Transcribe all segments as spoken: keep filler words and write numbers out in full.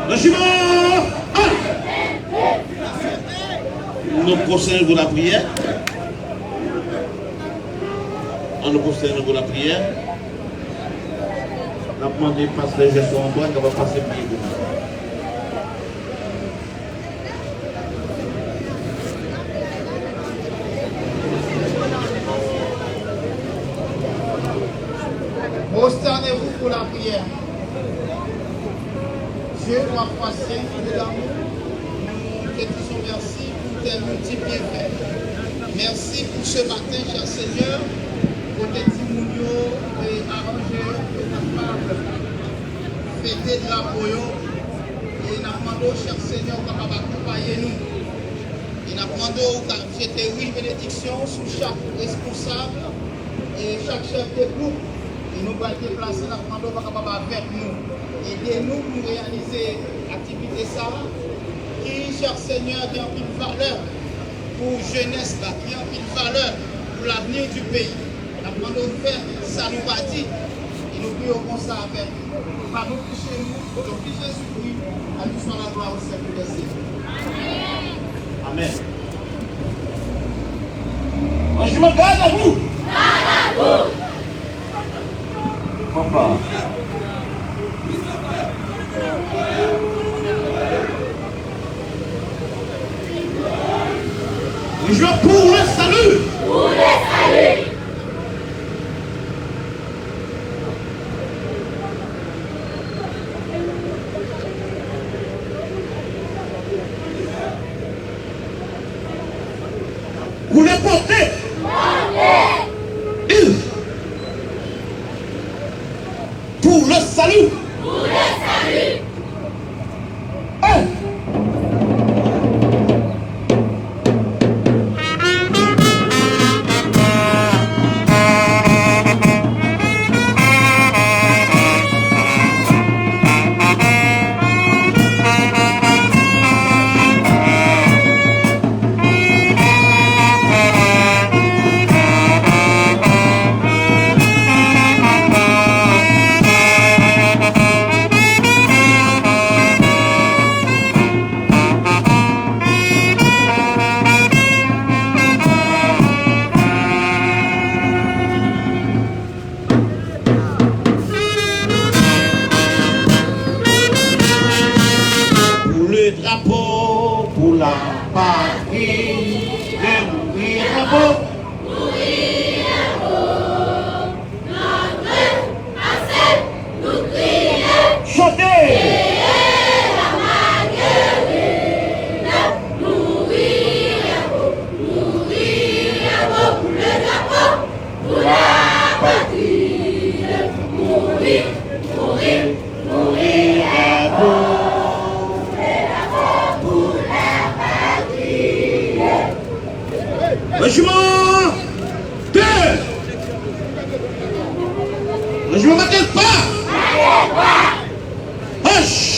Rejiman! Nou pwostène pou lapriyè. Ann nou pwostène pou lapriyè. N ap mande pastè Jèson Antoine kapab pase priye pou nou. Prosternez-vous pour la prière. Dieu, trois fois saint, Dieu d'amour, nous te disons merci pour tes multiples bienfaits. Merci pour ce matin, cher Seigneur, kote timoun yo te aranje yo pou yo kapab fete drapo yo. E n ap mande w, chè Senyè, ou kapab akonpaye nou. E n ap mande w ka jete rich benediksyon sou chak responsab e chak chèf de gwoup. E nou pral deplase, n ap mande w pa kapab avèk nou. Ede nou pou nou reyalize aktivite sa a, ki, chè Senyè, gen anpil valè pou jenès la, ki gen anpil valè pou lavni di peyi. N ap mande w fè sa nou pa di. E nou priye w konsa avèk padon peche nou, au nom de Jésus-Christ, à lui soit la gloire au siècle des siècles. Amèn. Anjouman, gad la boue. Papa. Anjouman pour le salut. Pour le salut. Koulè pòte. Pòte. Pour le salut. Pour le salut. Hey. Pour le drapeau, pour la patrie, le mouvri drapeau. Chante! Rejiman de! Rejiman Makelpa! Hoch!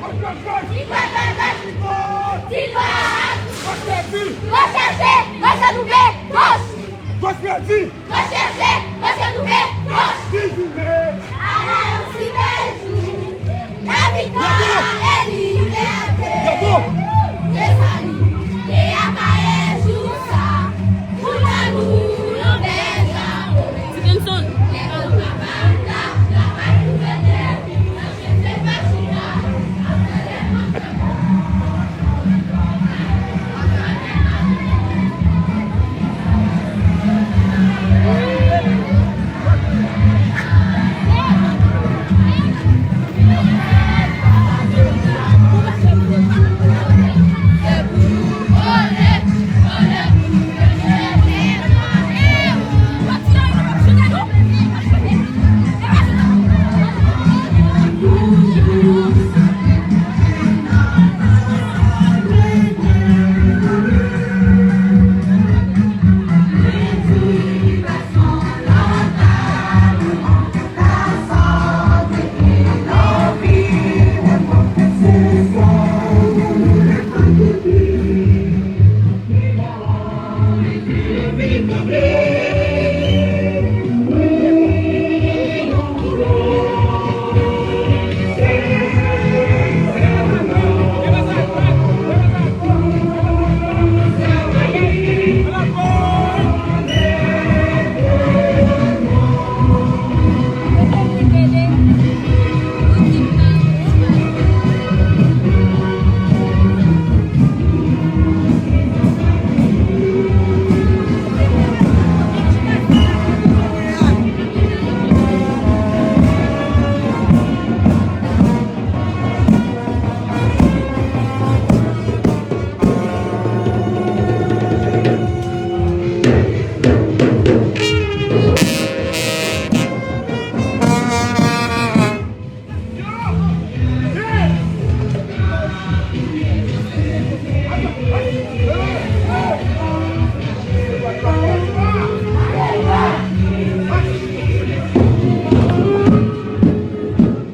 Goch pèdi! Goch pèdi! Goch pèdi! Goch pèdi! Goch pèdi! Goch pèdi! Laviktwa e libète. Bravo! Se sa li. E a pa e jou sa. Pou nou yon bèl drapo. Ti Kenson.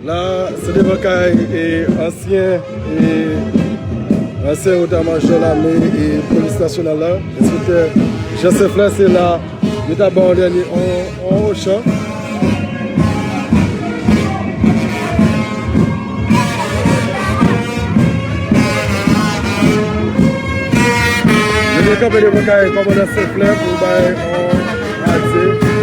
La, se devan kay e ansyen e ansyen eta majò lame e polis nasyonal la, enspektè Jean Saint-Fleur, se la Yo ta ba w dènye on, on chan. Yo te kanpe devan kay kòmandan Senflè pou bay on adye.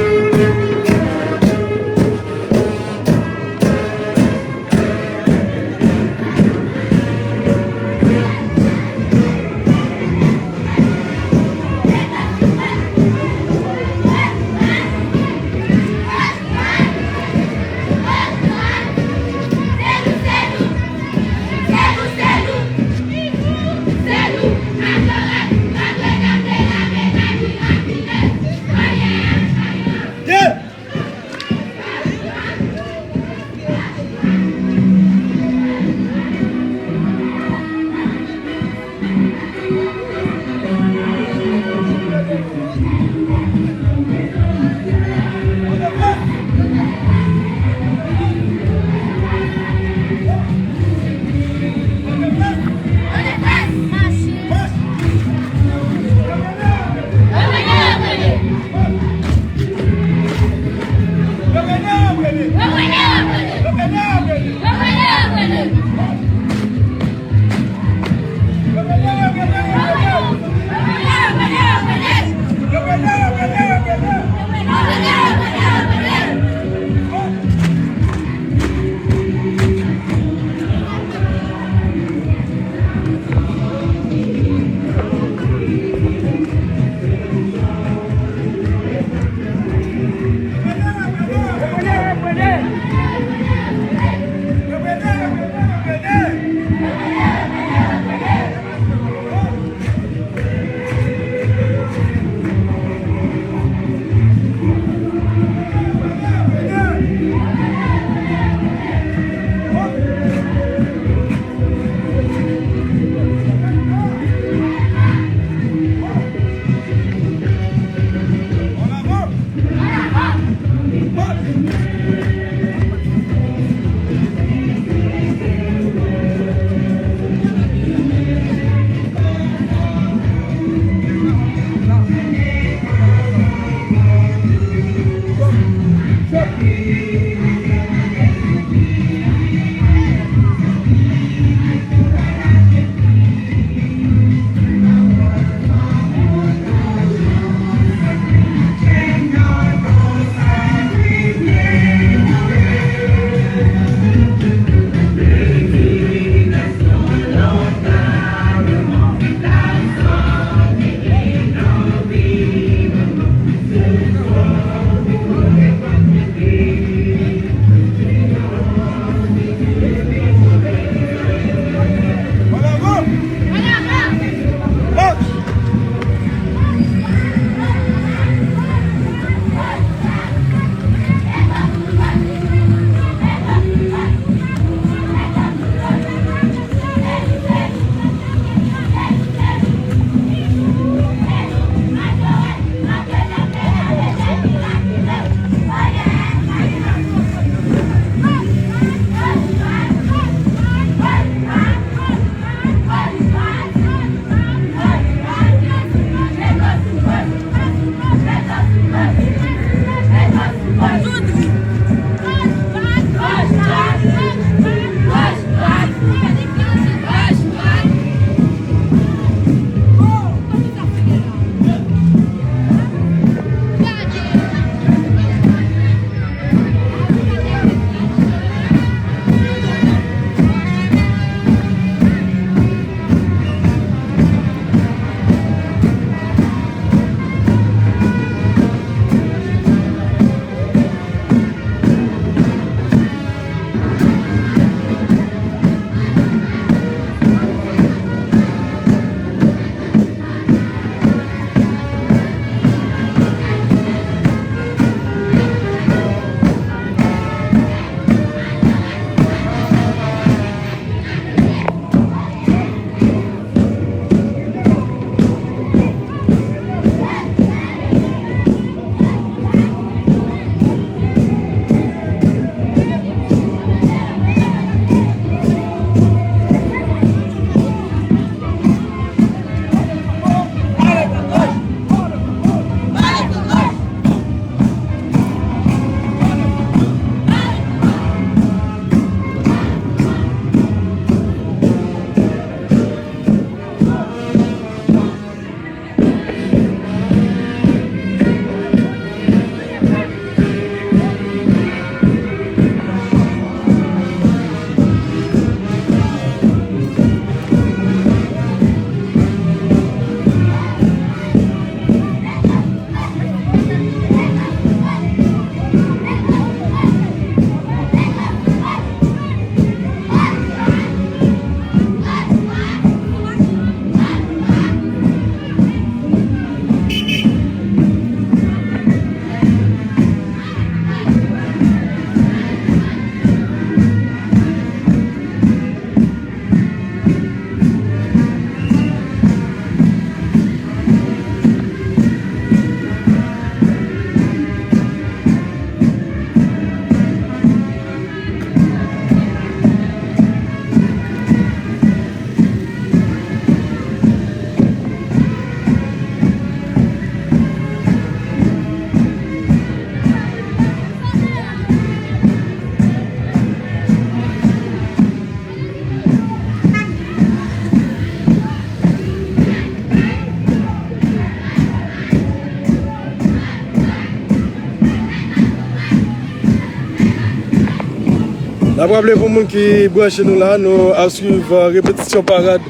N ap raple pou moun ki branche nou la, nou ap swiv, euh, repetisyon parad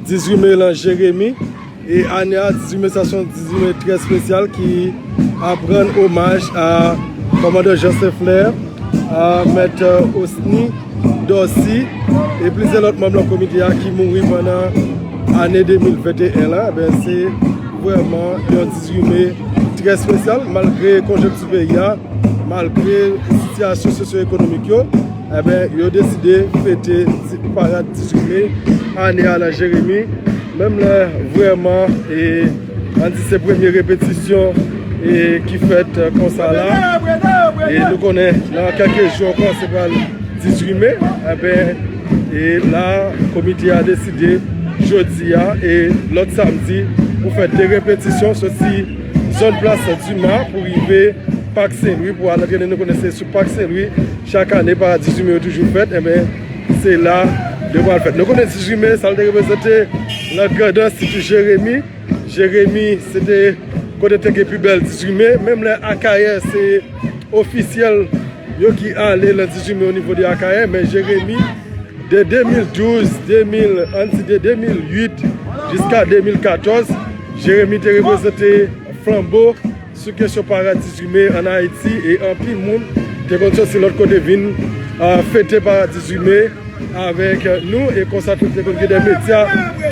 dizuit me lan Jeremi. E ane a, dizuit me sa se yon dizuit me trè espesyal ki ap rann omaj a kòmandan Jean Saint-Fleur, a mèt, euh, Osny Dorcy e plizyè lòt manm nan komite a ki mouri pandan ane de mil venteyen lan. Ebyen, se vrèman yon dizuit me trè espesyal, malgre konjonkti peyi a, malgre sitiyasyon sosyo-ekonomik yo, ebyen, yo deside fete di-, parad dizuit me ane a lan Jeremi. Menm lè vrèman, e, ann di se premye repetisyon, e, ki fèt, e, konsa la. E nou konnen nan kèlke jou ankò se pral dizuit me. Ebyen, e la, komite a deside jodi a e lòt samdi pou fè de repetisyon soti zòn Plas Dima pou rive Pak Sen Lwi pou al antrene. Nou konnen se sou Pak Sen Lwi chak ane parad dizuit me yo toujou fèt. Ebyen, se la yo pral fèt. Nou konnen dizuit me, sa l te reprezante lan Grandans, sitou Jeremi. Jeremi, se te kote te gen pi bèl dizuit me. Menm lè Akayè, se ofisyèl yo ki ale lan dizuit me o nivo de Akayè, men Jeremi, de de mil douz, de mil, ann di de de mil uit jiska de mil katòz, Jeremi te reprezante flanbo sou kesyon parad dizuit me ann Ayiti, e anpil moun te konn soti lòt kote vin, a, fete parad dizuit me avèk, e, nou, e konsa tou te konn gen de medya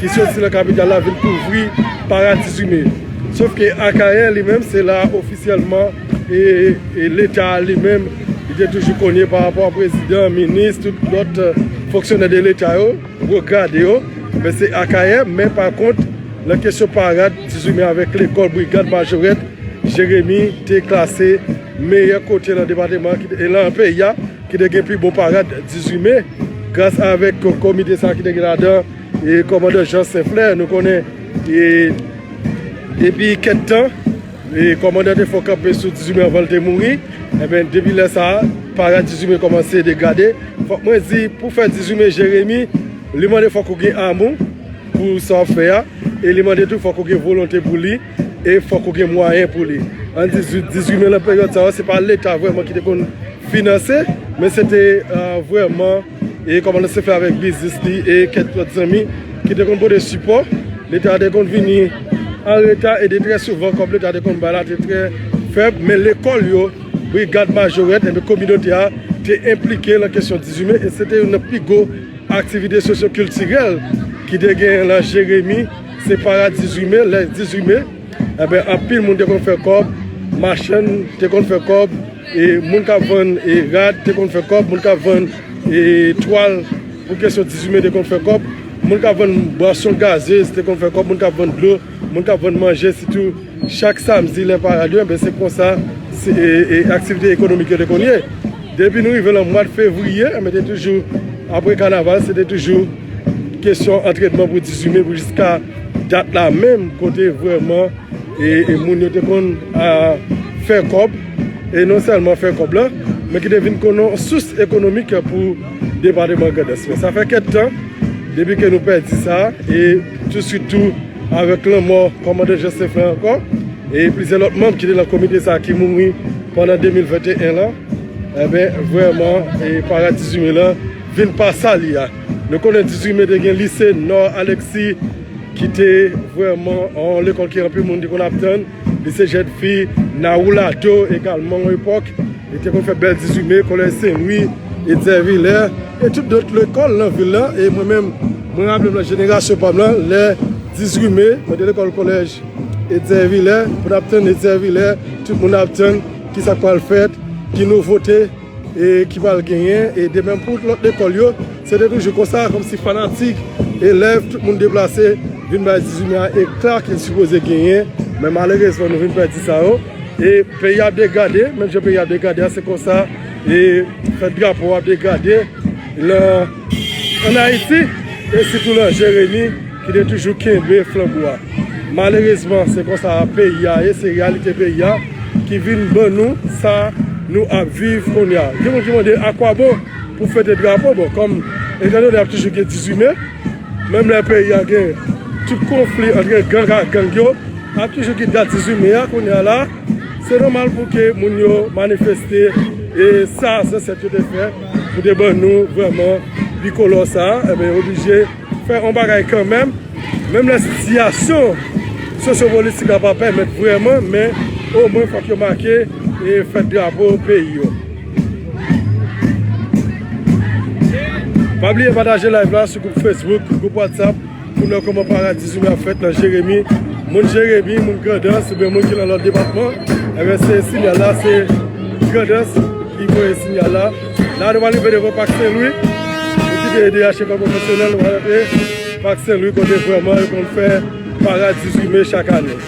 ki soti lan kapital la vin kouvri parad dizuit me. Sòf ke Akayè li menm, se la ofisyèlman, e, e Leta a li menm, li te toujou konn ye pa rapò a prezidan, minis, tout lòt, e, fonksyonè de Leta yo, wo grade yo, men se Akayè, men pa kont, lan kesyon parad dizuit me avèk lekòl Brigad Majorèt, Jeremi te klase meyè kote lan depatman ki te, e lan peyi a, ki te gen pi bon parad dizuit me, gras avèk ko-, komite sa ki te gen ladan, e kòmandan Jean Saint-Fleur, nou konnen, e depi kèk tan, e kòmandan te fè kanpe sou dizuit me anvan l te mouri. Ebyen, depi lè sa a, parad dizuit me kòmanse degrade. Fòk mwen di, pou fè dizuit me Jeremi, li mande fòk ou gen amou pou sa w ap fè a, e li mande tou fòk ou gen volonte pou li, e fòk ou gen mwayen pou li. Ann di, dizuit me lan peryòd sa yo, se pa Leta vrèman ki te konn finanse, men se te, e, vrèman, e kòmandan Saint-Fleur avèk biznis li e kèk lòt zanmi ki te konn pote sipò. Leta te konn vini an reta, e de trè souvan, kòb Leta te konn bay la te trè fèb, men lekòl yo, Brigad Majorèt, ebyen, kominote a te enplike lan kesyon dizuit me, e se te youn nan pi gwo aktivite sosyo-kiltirèl ki te genyen lan Jeremi, se parad dizuit me, lè dizuit me, ebyen, anpil moun te konn fè kòb, machann te konn fè kòb, e moun k ap vann, e rad te konn fè kòb, moun k ap vann, e twal pou kesyon dizuit me te konn fè kòb, moun k ap vann bwason gazez te konn fè kòb, moun k ap vann dlo, moun k ap vann manje, sitou chak samdi lè parad yo, enben se konsa, se, e, e, aktivite ekonomik yo te konn ye. Depi nou rive lan mwa fevriye, enben te toujou, apre kanaval, se te toujou kesyon antrènman pou dizuit me, pou jiska dat la menm, kote vrèman, e, e moun yo te konn, a, fè kòb, e non sèlman fè kòb la, men ki te vin konn yon sous ekonomik pou depatman Grandans. Men sa fè kèk tan, depi ke nou pèdi sa, e touswit tou, avèk lanmò kòmandan Jean Saint-Fleur ankò, e plizyè lòt manm ki te lan komite sa a ki mouri pandan de mil venteyen lan, enben, vrèman, e parad dizuit me lan vin pa sa li a. Nou konnen dizuit me te gen lise Nò Alexis, ki te vrèman yon lekòl ke anpil moun te konn ap tann, lise jèn fi Nawoolato egalman, yon epòk, e te konn fè bèl dizuit me, kolèj Sen Lwi, Etzèvilè, e tout lòt lekòl nan vil lan. E mwen menm, mwen raple m lan jenerasyon pa m lan, lè dizuit me, mwen te lekòl kolèj Etzèvilè, pou n ap tann Etzèvilè, tout moun ap tann kisa k pral fèt, ki nouvote, e ki pral genyen, e de menm pou lòt lekòl yo, se te toujou konsa, kòmsi fanatik, elèv, tout moun deplase, vin bay dizuit me a ekla ke l sipoze genyen, men malerezman nou vin pèdi sa yo. E peyi ap degrade, menm jan peyi ap degrade a, se konsa, e fèt drapo ap degrade lan, ann Ayiti, e sitou lan Jeremi, ki te toujou kenbe flanbo a. Malerezman, se konsa peyi a ye, se reyalite peyi a ki vin ban nou sa nou ap viv kounye a. Gen moun ki mande akwabon pou fete drapo, bon, kòm etandone ap toujou gen dizuit me, menm lè peyi a gen tout konfli ant gang ak gang yo, ap toujou gen dat dizuit me a kounye a la, se nòmal pou ke moun yo manifeste, e sa zansèt yo te fè, Pou te ban nou vrèman bikolò sa a, enben, yo oblije fè yon bagay kanmenm. Menm lè sitiyasyon sosyopolitik la pa pèmèt vrèman, men omwen fòk yo make e fèt drapo peyi yo. Pa bliye pataje live la sou gwoup Facebook, gwoup WhatsApp, pou nou wè kòman paradi Zoumè ap fèt nan Jeremi. Moun Jeremi, moun Grandans, oubyen moun ki nan lòt depatman, enben, se sinyal la, se Grandans ki voye sinyal la. La, nou pral rive devan Pak Sen Lwi. Nou kite D H F pwofesyonèl, nou pral antre Pak Sen Lwi, kote vrèman yo konn fè paradi Zoumè chak ane.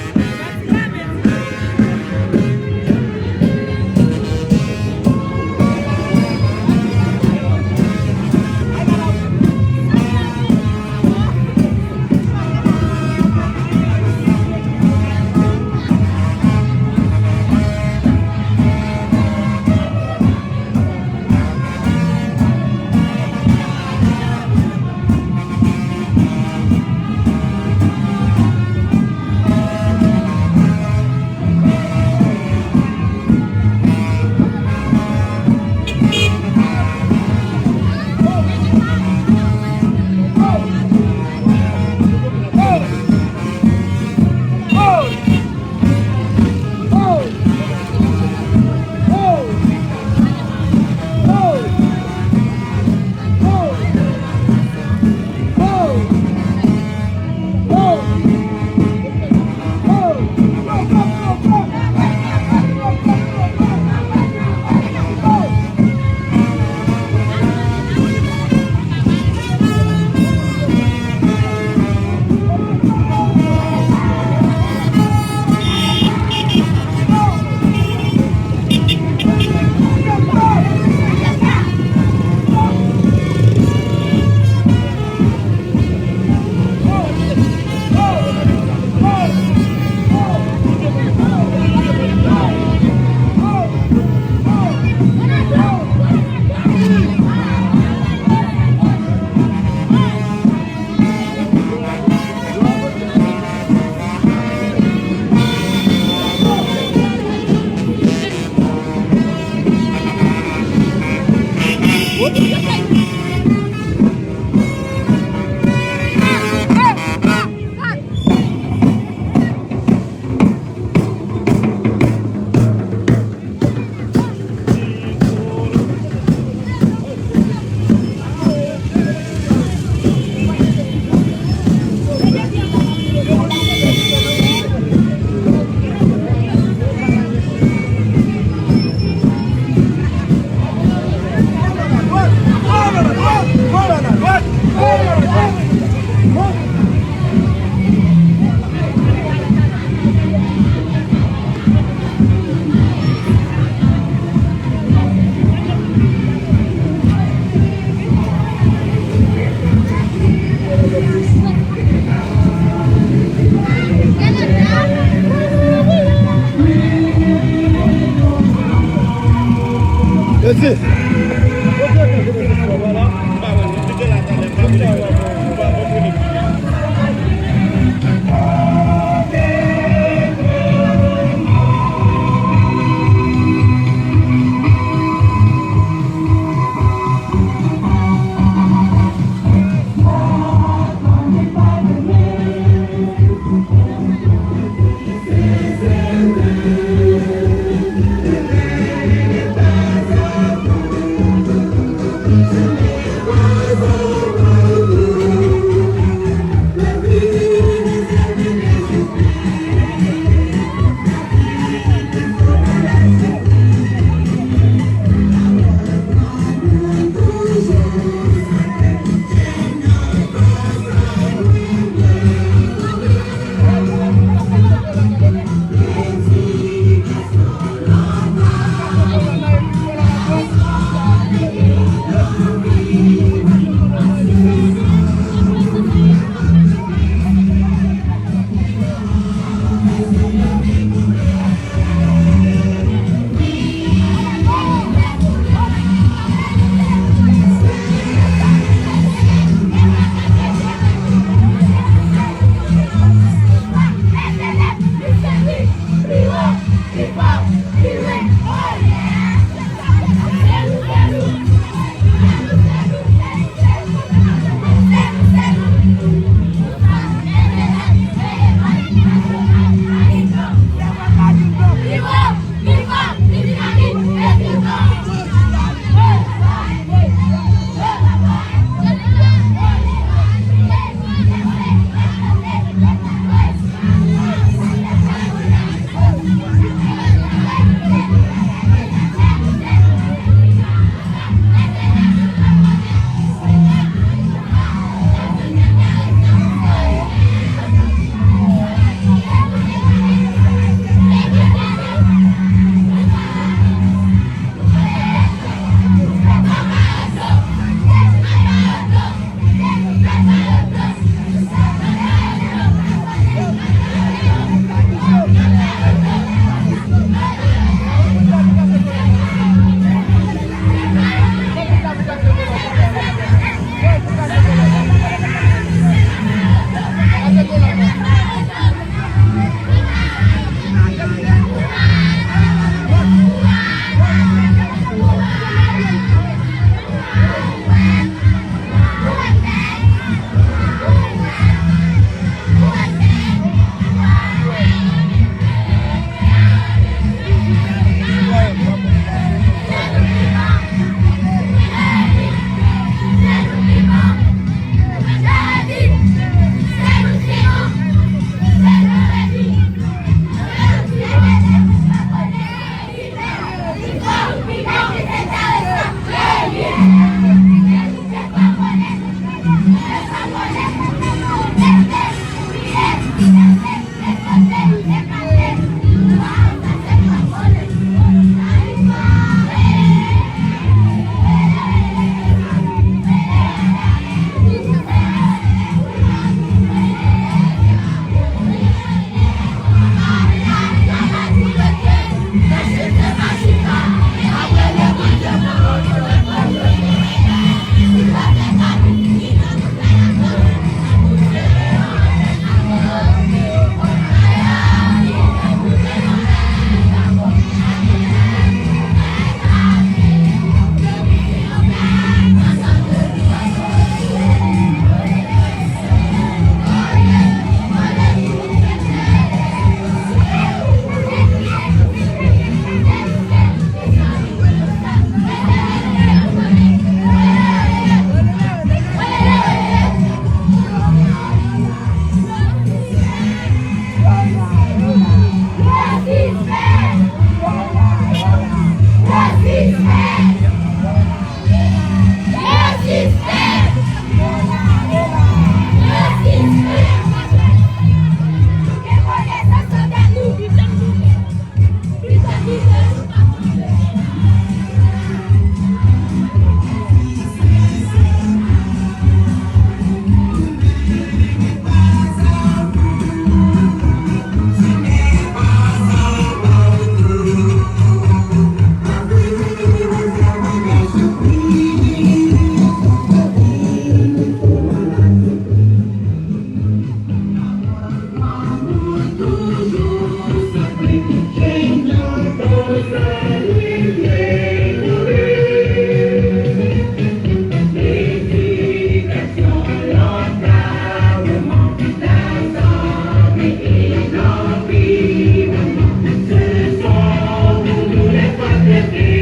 Yeah.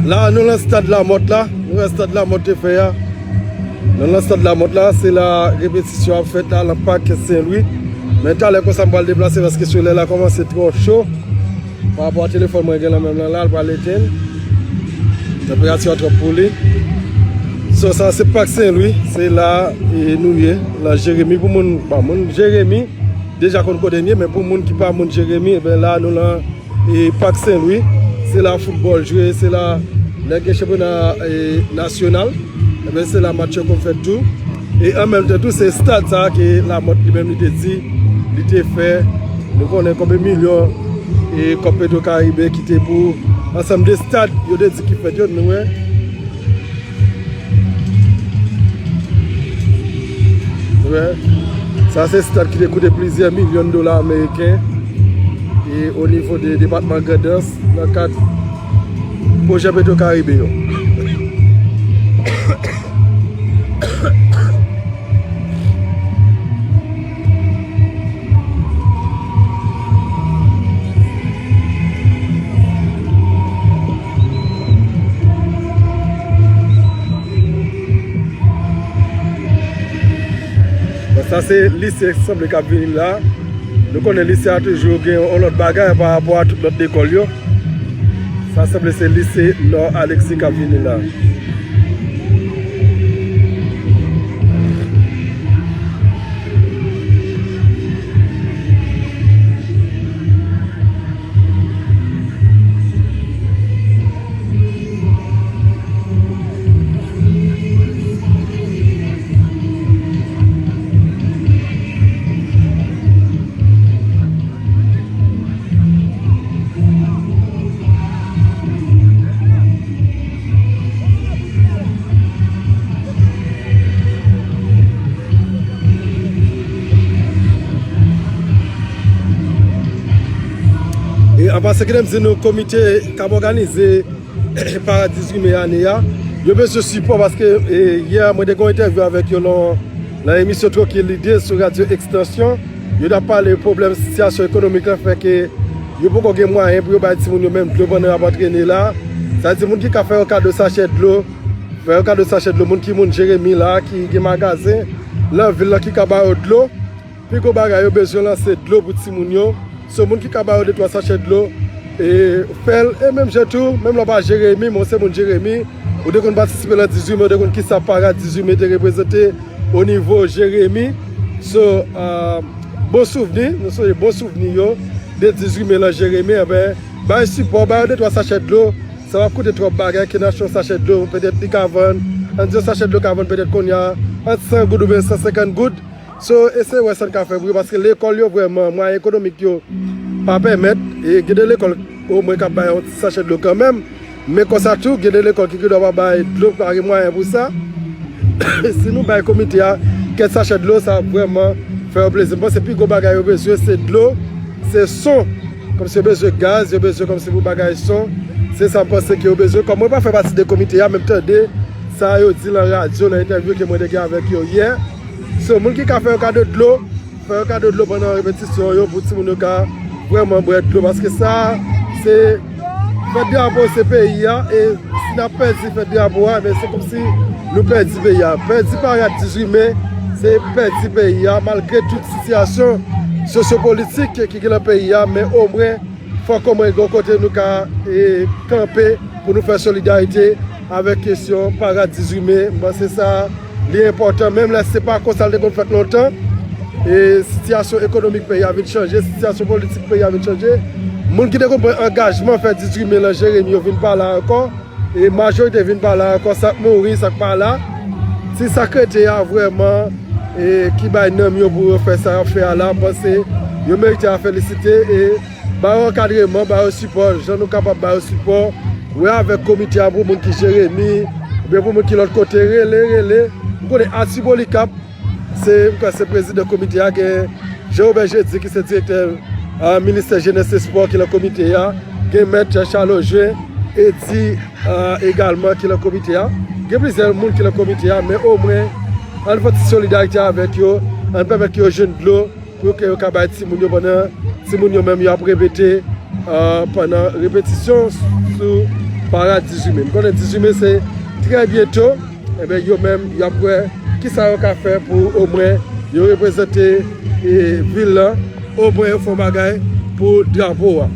La, nou lan stad Lamòt la. Nou wè stad Lamòt te fè a. Nou lan stad Lamòt la, se la repetisyon ap fèt la, lan Pak Senlwi. Men talè konsa m pral deplase paske solèy la kòmanse twò cho. Pa rapò a telefòn mwen gen lan menm lan la, l pral etenn. Tanperati a twòp pou li. So, sa se Pak Senlwi, se la e, nou ye, lan Jeremi. Pou moun, bon, moun Jeremi deja konn kote n ye, men pou moun ki pa moun Jeremi, ebyen la nou lan e, Pak Senlwi, se la foutbòl jwe, se la lè gen chanpyona e, nasyonal, ebyen se la match yo konn fèt tou. E an menm tan tou, se stad sa a ke Lamòt li menm li te di, li te fè, nou konnen konbyen milyon e, Kòb Petro Karibe ki te pou ansanm de stad yo te di ki fèt yo, nou wè. Wè. Sa se stad ki te koute plizyè milyon dola ameriken e o nivo de depatman Grandans nan kad pwojè Petro Karibe yo. Bon, sa se lise sanble k ap vini la. Nou konnen lise a toujou gen yon lòt bagay pa rapò a tout lòt lekòl yo. Sa sanble se lise Nò Alexis k ap vini la. An pase, kite m di nou, komite k ap òganize parad dizuit me ane a, yo bezwen sipò paske, e, yè, mwen te gen yon entèvyou avèk yo nan, nan emisyon Twankil Lide sou radyo Ekstansyon. Yo t ap pale pwoblèm sitiyasyon ekonomik la fè ke yo poko gen mwayen pou yo bay timoun yo menm dlo pandan y ap antrene la. Sa di moun ki ka fè yo kado sachè dlo, fè yo kado sachè dlo, moun ki moun Jeremi la, ki gen magazen nan vil la, ki ka ba yo dlo. Pi gwo bagay, yo bezwen lanse dlo pou timoun yo. So, moun ki ka ba yo de twa sachè dlo, e, fè l. E menm jan tou, menm lè w pa Jeremi, men w se moun Jeremi, ou te konn patisipe nan dizuit me, ou te konn kisa parad dizuit me te reprezante o nivo Jeremi. So, ah, bon souvni, nou sonje bon souvni yo de dizuit me nan Jeremi, enben, bay sipò, ba yo de twa sachè dlo. Sa p ap koute twòp bagay, ke n achte yon sachè dlo, petèt li ka vann, ann di yon sachè dlo ka vann petèt kounye a ant san goud oubyen san senkant goud. So, eseye wè sa n ka fè pou yo, paske lekòl yo vrèman, mwayen ekonomik yo pa pèmèt, e gen de lekòl omwen k ap bay yon ti sachè dlo kanmenm, men konsa tou, gen de lekòl ki gendwa pa bay dlo, pa gen mwayen pou sa. Si nou bay komite a kèk sachè dlo, sa ap vrèman fè yo plezi. M panse pi gwo bagay yo bezwen, se dlo, se son. Kòmsi yo bezwen gaz, yo bezwen kòmsi pou bagay son. Se sa m panse ke yo bezwen. Kòm mwen pa fè pati de komite a, men m tande sa yo di nan radyo, nan entèvyou ke mwen te gen avèk yo yè. So, moun ki ka fè yo kado dlo, fè yo kado dlo pandan repetisyon yo pou timoun yo ka vrèman bwè dlo. Paske sa, se fèt drapo se peyi a, e si n ap pèdi fèt drapo a, men se kòmsi nou pèdi peyi a. Pèdi parad dizuit me, se pèdi peyi a, malgre tout sitiyasyon sosyopolitik ki gen nan peyi a, men omwen, fòk omwen gen yon kote nou ka, e, kanpe pou nou fè solidarite avèk kesyon parad dizuit me. M panse sa, li enpòtan, menm lè se pa konsa l te konn fèt lontan. E sitiyasyon ekonomik peyi a vin chanje, sitiyasyon politik peyi a vin chanje. Moun ki te konn pran angajman fè dizuit me nan Jeremi yo vin pa la ankò. E majorite vin pa la ankò, sa k mouri, sa k pa la. Ti sa k rete a vrèman, e ki bay nanm yo pou yo fè sa y ap fè a la, m panse yo merite a felisite e ba yo ankadreman, ba yo sipò, jan nou kapab ba yo sipò. Wè avèk komite a pou moun ki Jeremi, oubyen pou moun ki lòt kote, rele, rele. M konnen Arthur Polycarpe, se, m kwè se prezidan komite a, gen Jean Robert Jeudi ki se direktè, ah, ministè jenès e spò ki nan komite a, gen mèt Charles Augin, Eddy, ah, egalman ki nan komite a. Gen plizyè moun ki nan komite a, men omwen, ann fè ti solidarite avèk yo, ann pèmèt ke yo jwenn dlo, pou ke yo ka bay timoun yo pandan timoun yo menm y ap repete, ah, pandan repetisyon sou parad dizuit me. M konnen dizuit me se trè byento, enben, yo menm y ap wè kisa yo ka fè pou omwen yo reprezante, e, vil lan, omwen yo fè yon bagay pou drapo a.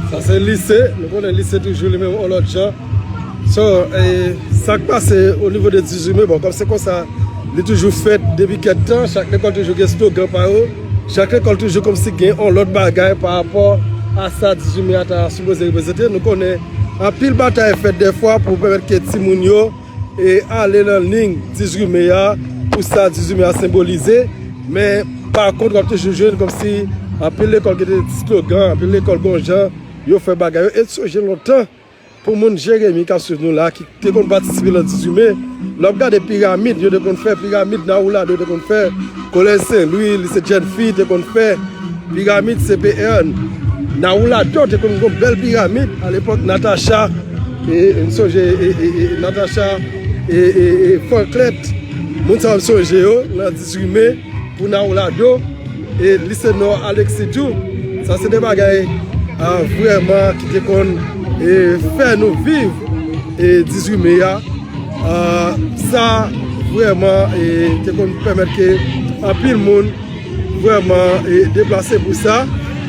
Sa se lise, nou konnen lise toujou li menm yon lòt jan. So, e, sa k pase o nivo de dizuit me, bon, kòm se konsa, li toujou fèt depi kèk tan, chak lekòl toujou gen slogan pa yo. Chak lekòl toujou kòmsi gen yon lòt bagay pa rapò a sa dizuit me a ta sipoze reprezante. Nou konnen anpil batay fèt dèfwa pou pèmèt ke timoun yo e ale nan liy dizuit me a pou sa dizuit me a senbolize. Men, pa kont, w ap toujou jwenn kòmsi anpil lekòl ki te slogan, anpil lekòl gon jan yo fè bagay yo. E sonje lontan, pou moun Jeremi k ap swiv nou la, ki te konn patisipe nan dizuit me, lè w ap gade piramid, yo te konn fè piramid, Nawoulado te konn fè, Kolèj Sen Lwi, Lise Jèn Fi te konn fè piramid C P R, Nawoulado te konn gon bèl piramid alepòk, Natacha, e, e, m sonje, e, e, e, Natacha, e, e, e, Franklèt, moun sa yo m sonje yo, nan dizuit me, pou Nawoulado, e, Lise Nò Alexis tou. Sa se de bagay, a, vrèman ki te konn, e, fè nou viv, e, dizuit me a. A, sa vrèman, e, te konn pèmèt ke anpil moun vrèman, e, deplase pou sa.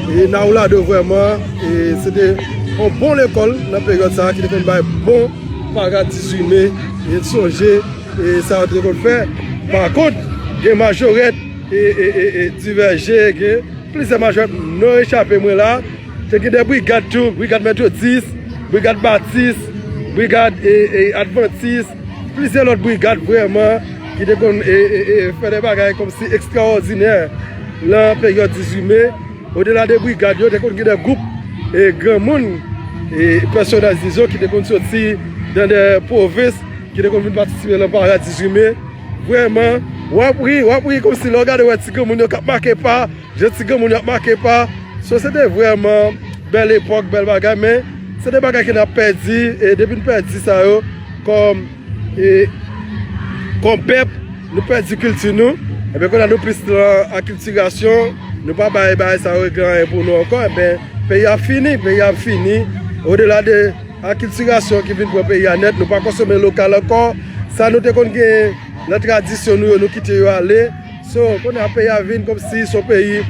E, Nawoulado vrèman, e, se te yon bon lekòl nan peryòd sa a ki te konn bay bon parad dizuit me. E, sonje, e, sa yo te konn fè. Pa kont, gen majorèt, e, e, e, e, Divèje, gen plizyè majorèt non echape mwen la. Te gen de brigad tou, brigad metodis, brigad batis, brigad, e, e, advantis, plizyè lòt brigad vrèman ki te konn, e, e, e, fè de bagay kòmsi ekstraòdinè nan peryòd dizuit me. Odela de brigad yo, te konn gen de gwoup, e, granmoun, e, pèsonaj, dizon, ki te konn soti nan de pwovens, ki te konn vin patisipe nan parad dizuit me. Vrèman, w ap ri, w ap ri kòmsi lè w gade w wè ti granmoun yo k ap make pa, jan ti granmoun yo ap make pa. So, se te vrèman bèl epòk, bèl bagay, men se de bagay ke n ap pèdi, e depi n pèdi sa yo, kòm, e, kòm pèp, nou pèdi kilti nou. Ebyen, kounye a nou plis nan akiltirasyon, nou pa bay bagay sa yo regle anyen pou nou ankò, ebyen, peyi a fini, peyi a fini. Odela de akiltirasyon ki vin pran peyi a nèt, nou pa konsome lokal ankò. Sa nou te konn gen nan tradisyon nou yo, nou kite yo ale. So, kounye a peyi a vin kòmsi se yon peyi,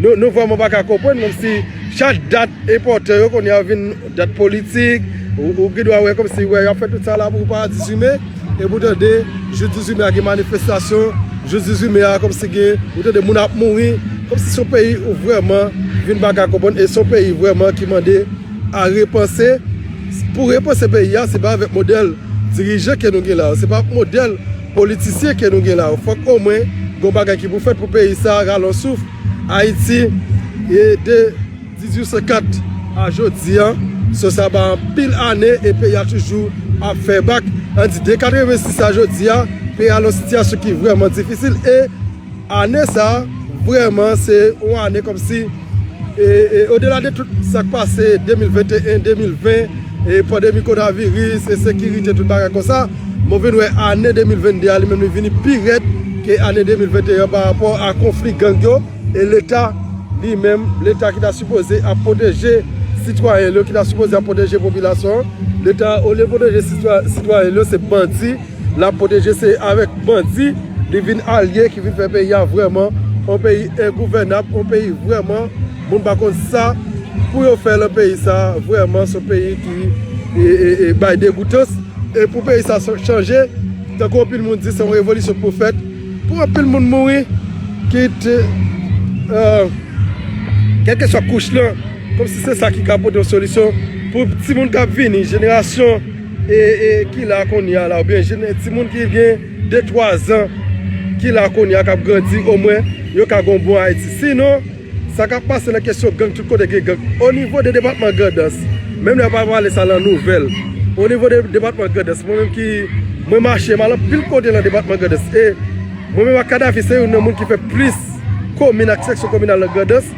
nou, nou vrèman pa ka konprann, kòmsi chak dat enpòtan yo, kounye a vin dat politik, ou, ou gen dwa wè kòmsi, wè, y ap fè tout sa la pou parad dizuit me, epi w tande, jou dizuit me a gen manifestasyon, jou dizuit me a kòmsi gen, ou tande moun ap mouri, kòmsi se yon peyi ou vrèman vin pa ka konprann, e se yon peyi vrèman ki mande a repanse. Pou repanse peyi a, se pa avèk modèl dirijan ke nou gen la yo, se pa modèl politisyen ke nou gen la yo. Fòk omwen gon bagay ki pou fèt pou peyi sa a rale yon souf. Ayiti, e de dizuit san kat a jodi a, so sa ba anpil ane e peyi a toujou ap fè bak. Ann di de katrevensis a jodi a, peyi a nan yon sitiyasyon ki vrèman difisil e ane sa a, vrèman, se yon ane kòmsi, e, e, odela de tout sa k pase de mil venteyen, de mil ven, e pandemi kowonaviris, ensekirite, tout bagay konsa, mwen vin wè ane de mil vennde a, li menm, li vini pi rèd ke ane de mil venteyen an pa rapò a konfli gang yo, e Leta, li menm, Leta ki ta sipoze ap pwoteje sitwayen l yo, ki ta sipoze ap pwoteje popilasyon an, Leta, olye pwoteje sitwa-, sitwayen l yo, se bandi, l ap pwoteje, se avèk bandi li vin alye ki vin fè peyi a vrèman yon peyi engouvènab, yon peyi vrèman moun pa konn sa pou yo fè nan peyi sa a. Vrèman, se yon peyi ki, e, e, e, bay degoutans. E pou peyi sa a chanje, tankou anpil moun di, se yon revolisyon k pou fèt, pou anpil moun mouri, kit, e, kèlkeswa kouch lan, kòmsi se sa ki ka pote yon solisyon pou timoun k ap vini, jenerasyon, e, e, ki la kounye a la, oubyen jene-, timoun ki gen de, twa zan, ki la kounye a, k ap grandi, omwen, yo ka gen yon bon Ayiti. Sinon, sa k ap pase nan kesyon gang, tout kote gen gang. O nivo de depatman Grandans, menm lè yo pa pale sa nan nouvèl, o nivo de depatman Grandans, mwen menm ki, mwen mache, m al anpil kote nan depatman Grandans, e mwen menm ak Kadhafi, se youn nan moun ki fè plis komin ak seksyon kominal nan Grandans.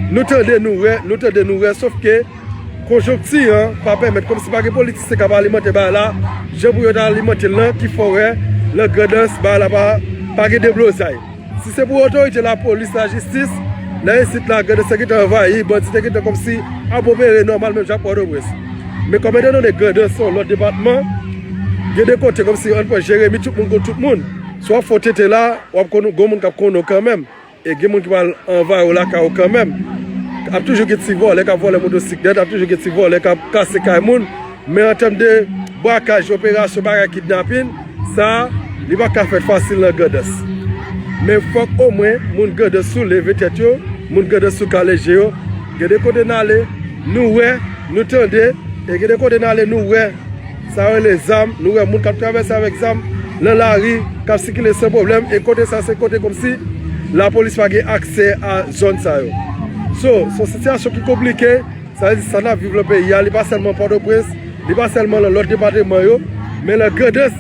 Nou tande, nou wè, nou tande, nou wè, sof ke konjonkti an pa pèmèt, kòmsi pa gen politisyen k ap alimante bagay la, jan pou yo ta alimante l lan, ki fè w wè nan Grandans bagay la pa, pa gen deblozay. Si se pou otorite lapolis, lajistis, nan isit la, Grandans te gentan anvayi, bandi te gentan kòmsi ap opere nòmal, menm jan ak Pòtoprens. Men kòm etandone Grandans se yon lòt depatman, gen de kote kòmsi ann pran Jeremi, tout moun konn tout moun. Si w ap fè yon tenten la, w ap konn gon moun k ap konnen w kanmenm. E gen moun ki pral anvayi w lakay ou kanmenm. Ap toujou gen ti vòlè k ap vòlè motosiklèt, ap toujou gen ti vòlè k ap kase kay moun. Men an tèm de brakaj, operasyon, bagay kidnapin, sa, li pa ka fèt fasil nan Grandans. Men fòk omwen moun Grandans tou leve tèt yo, moun Grandans tou kale je yo. Gen de kote n ale, nou wè, nou tande, e gen de kote n ale, nou wè. Sa yo rele zam, nou wè moun k ap travèse avèk zam nan lari, k ap sikile san pwoblèm, e kote sa se kote kòmsi lapolis pa gen aksè a zòn sa yo. So, se yon sitiyasyon ki konplike, sa vle di sa n ap viv nan peyi a, li pa sèlman Pòtoprens, li pa sèlman nan lòt depatman yo, men nan Grandans,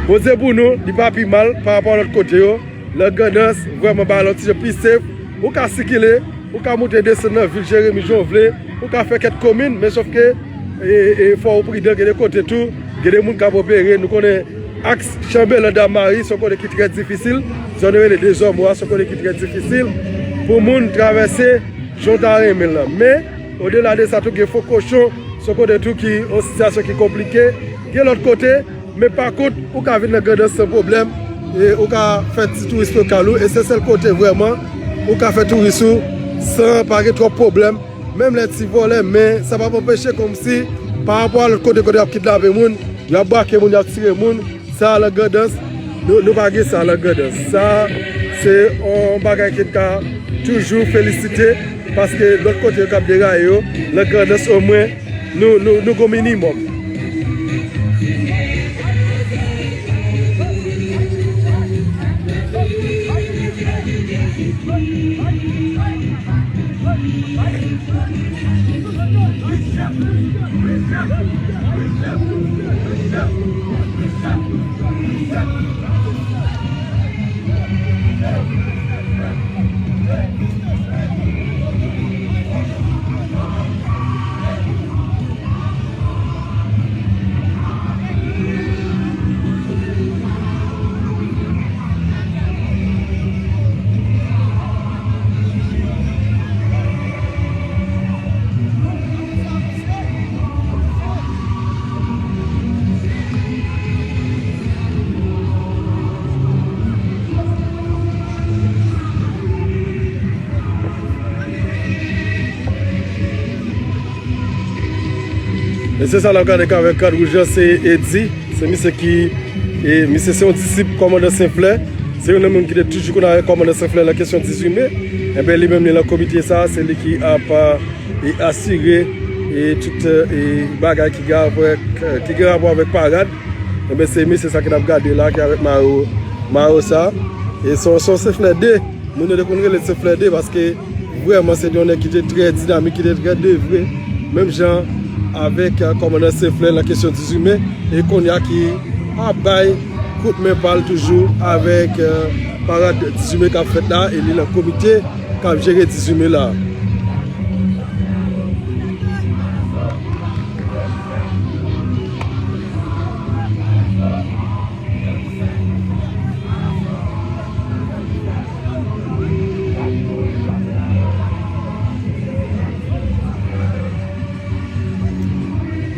Bondye pou nou, li pa pi mal pa rapò a lòt kote yo. Nan Grandans, vrèman, bagay la yon ti jan pi sef. Ou ka sikile, ou ka moute desann nan vil Jeremi jan w vle, ou ka fè kèk komin, men sòf ke e, e, fò w pridan, gen de kote tou, gen de moun k ap opere. Nou konnen aks Chanbelan Dam Mari, se yon kote ki trè difisil, zòn yo rele Dezòmo a, se yon kote ki trè difisil pou moun travèse jan w ta renmen l lan. Men, odela de sa tou, gen Fon Kochon, se yon kote tou ki yon sitiyasyon ki konplike. Gen lòt kote, men pa kont, ou ka vin nan Grandans san pwoblèm, e ou ka fè ti touris lokal ou, e se sèl kote vrèman ou ka fè touris ou san pa gen twòp pwoblèm. Menm lè ti vòlè, men sa p ap anpeche kòmsi pa rapò a lòt kote, kote y ap kidnape moun, y ap brake moun, y ap tire moun. Sa a nan Grandans, nou, nou pa gen sa a nan Grandans. Sa a, se yon bagay ke n ka toujou felisite, paske lòt kote yo k ap deraye yo, nan Grandans omwen, nou, nou, nou gon minimòm. Mesye sa n ap gade k avèk kad wouj lan, se Eddy. Se misye ki, e, misye se yon disip kòmandan Senflè. Se youn nan moun ki te toujou konn avèk kòmandan Senflè nan kesyon dizuit me. Enben, li menm, li nan komite sa, se li ki ap, e, asire, e, tout, e, bagay ki gen avèk, ki gen rapò avèk parad. Enben, se mesye sa ke n ap gade la, ki avèk mayo, mayo sa. E se yon, se yon Senflè de. Moun yo te konn rele l Senflè de paske vrèman se te yon nèg ki te trè dinamik, ki te trè devwe. Menm jan avèk, e, kòmandan Senflè nan kesyon dizuit me. E kounye a ki ap bay kout men pa l toujou avèk, e, parad dizuit me k ap fèt la. E li nan komite k ap jere dizuit me la.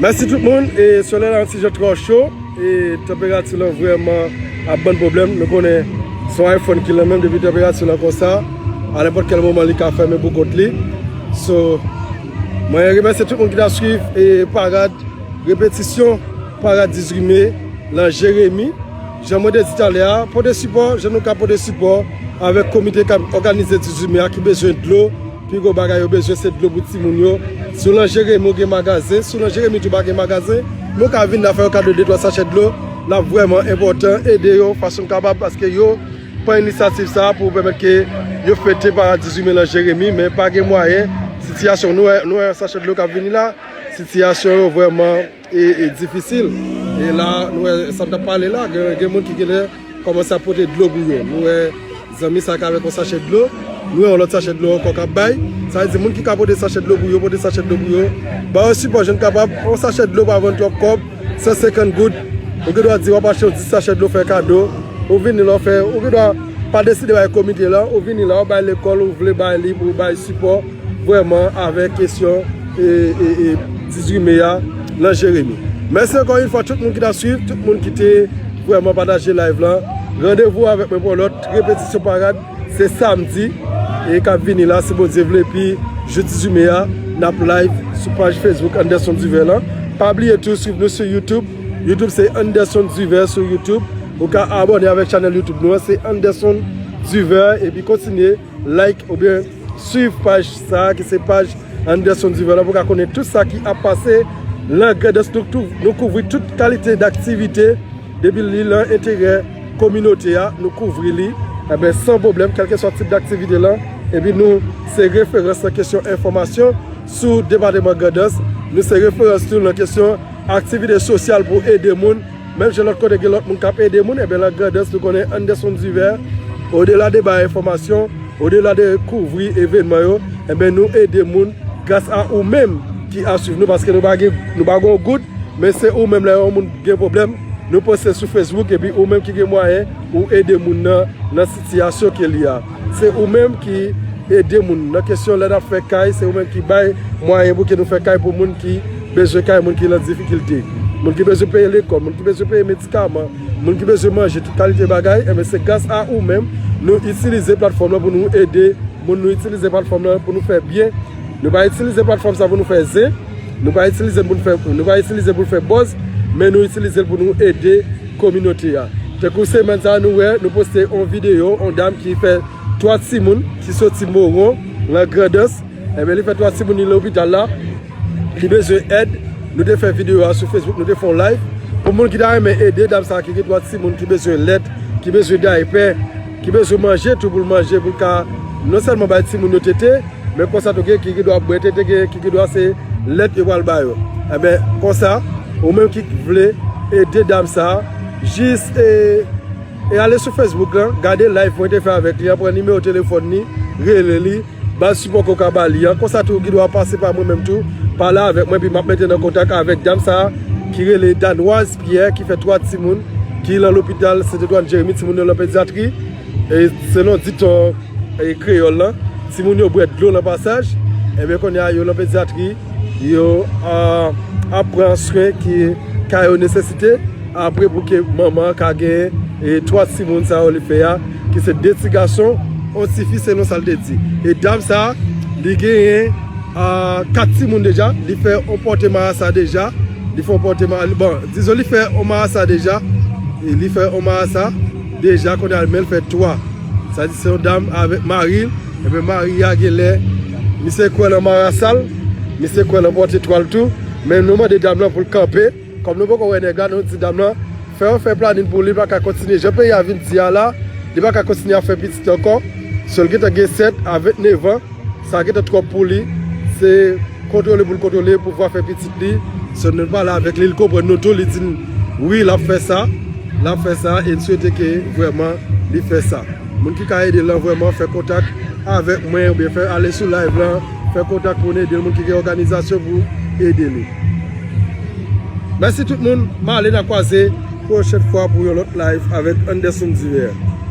Mèsi tout moun. E solèy la yon ti jan twò cho. E tanperati lan vrèman ap ban n pwoblèm. Nou konnen se yon iPhone ki lan menm, depi tanperati lan konsa, a nenpòt kèl moman li ka fèmen pou kont li. So, mwen remèsye tout moun ki t ap swiv, e, parad, repetisyon parad dizuit me lan Jeremi. Jan mwen te di talè a, pote sipò, jan nou ka pote sipò avèk komite k ap òganize dizuit me a ki bezwen dlo. Pi gwo bagay yo bezwen se dlo pou timoun yo. Si w lan Jeremi ou gen magazen, si w lan Jeremi tou pa gen magazen, men w ka vin la fè yo kado de twa sachè dlo, l ap vrèman enpòtan, ede yo fason n kapab, paske yo pran inisyativ sa a pou pèmèt ke yo fete parad dizuit me lan Jeremi, men pa gen mwayen, sitiyasyon, nou wè, nou wè sachè dlo k ap vini la, sitiyasyon yo vrèman e, e difisil. E la, nou wè, sa n t ap pale la, gen, gen moun ki genlè kòmanse ap pote dlo pou yo. Nou wè zanmi sa k avèk yon sachè dlo, nou wè yon lòt sachè dlo ankò k ap bay. Sa vle di, moun ki ka pote sachè dlo pou yo, pote sachè dlo pou yo. Ba yo sipò jan n kapab, yon sachè dlo pa vann twòp kòb, san senkant goud. Ou gen dwa di w ap achte yon dis sachè dlo fè kado. Ou vini la, w fè, ou gen dwa pa deside bay komite la, ou vini la, w bay lekòl, ou vle bay li pou bay sipò vrèman avèk kesyon, e, e, e, dizuit me a lan Jeremi. Mèsi ankò yon fwa tout moun ki t ap swiv, tout moun ki te vrèman pataje live lan. Randevou avèk mwen pou yon lòt repetisyon parad, se samdi, e k ap vini la, si Bondye vle, epi jou dizuit me a, n ap live sou paj Facebook Anderson Duver lan. Pa bliye tou swiv nou sou YouTube. YouTube se Anderson Duver sou YouTube. Ou ka abòne avèk chanèl YouTube nou an, se Anderson Duver, epi kontinye like oubyen swiv paj sa a ki se paj Anderson Duver la pou w ka konnen tout sa ki ap pase nan Grandans. Nou, nou kouvri tout kalite d aktivite depi li nan enterè kominote a, nou kouvri li, enben, san pwoblèm, kèlkeswa tip d aktivite lan, epi nou se referans nan kesyon enfòmasyon sou depatman Grandans, nou se referans tou nan kesyon aktivite sosyal pou ede moun, menm jan lòt kote gen lòt moun k ap ede moun, enben, nan Grandans, nou konnen Anderson Duver, odela de bay enfòmasyon, odela de kouvri evènman yo, enben, nou ede moun gras a ou menm ki ap swiv nou, paske nou pa gen, nou pa gen yon goud, men se ou menm lè yon moun gen pwoblèm, nou poste sou Facebook, epi ou menm ki gen mwayen, ou ede moun nan, nan sitiyasyon ke li a. Se ou menm ki ede moun nan kesyon lè n ap fè kay, se ou menm ki bay mwayen pou ke nou fè kay pou moun ki bezwen kay, moun ki nan difikilte, moun ki bezwen peye lekòl, moun ki bezwen peye medikaman, moun ki bezwen manje, tout kalite bagay, enben, se gras a ou menm nou itilize platfòm lan pou nou ede moun, nou itilize platfòm lan pou nou fè byen. Nou pa itilize platfòm sa pou nou fè zen, nou pa itilize l pou nou fè, nou pa itilize l pou nou fè buzz, men nou itilize l pou nou ede kominote a. Tankou semèn sa a, nou wè, nou poste yon videyo, yon dam ki fè twa timoun ki soti Mawon, nan Grandans. Enben, li fè twa timoun li lopital la, li bezwen èd. Nou te fè videyo a sou Facebook, nou te fè yon live. Pou moun ki ta renmen ede dam sa a ki gen twa timoun ki bezwen lèt, ki bezwen daypè, ki bezwen manje tou pou l manje, pou l ka non sèlman bay timoun yo tete, men konsa tou gen ki gen dwa bwè tete, gen ki gen dwa se lèt yo pral ba yo. Enben, konsa, ou menm ki vle ede dam sa a, jis e, e ale sou Facebook lan, gade live mwen te fè avèk li an, pran nimewo telefòn li, rele li, ba l sipò ke w ka ba li an. Konsa tou, ou gen dwa pase pa mwen menm tou, pale avèk mwen, epi m ap mete nan kontak avèk dam sa a, ki rele Danoise Pierre, ki fè twa timoun, ki nan lopital Saint Antoine Jérémie, timoun yo nan pedyatri, e selon diton e kreyòl lan, timoun yo bwè dlo nan pasaj, enben, kounye a, yo nan pedyatri, yo, a, ap pran swen ki ka yo nesesite, apre pou ke manman an ka gen, e, twa timoun sa yo li fè a, ki se de ti gason, yon ti fi, selon sa l te di. E dam sa a, li genyen, a, kat timoun deja, li fè yon pòte marasa deja, li fè yon pòte ma-, bon, dizon li fè yon marasa deja, e li fè yon marasa deja, kounye a, men l fè twa. Sa di se yon dam avèk mari l, enben, mari a genlè, misye kwè nan marasa l, misye kwè nan pòte twa l tou, men nou mande dam lan pou l kanpe, kòm nou poko wè nèg la, nou di dam lan, fè yon fè planin pou li, li pa ka kontinye, jan peyi a vin di a la, li pa ka kontinye ap fè pitit ankò, so l gentan gen sèt a vennèf an, sa gentan twòp pou li, se kontwole pou l kontwole pouvwa fè pitit li. So, nou pale avèk li, li konprann nou tou, li di n wi, l ap fè sa, l ap fè sa, e n swete ke vrèman li fè sa. Moun ki ka ede l lan, vrèman fè kontak avèk mwen, oubyen fè ale sou live lan, fè kontak pou n ede l, moun ki gen òganizasyon pou ede li. Mèsi tout moun, m ale, n a kwaze pwochèn fwa pou yon lòt live avèk Anderson Duver.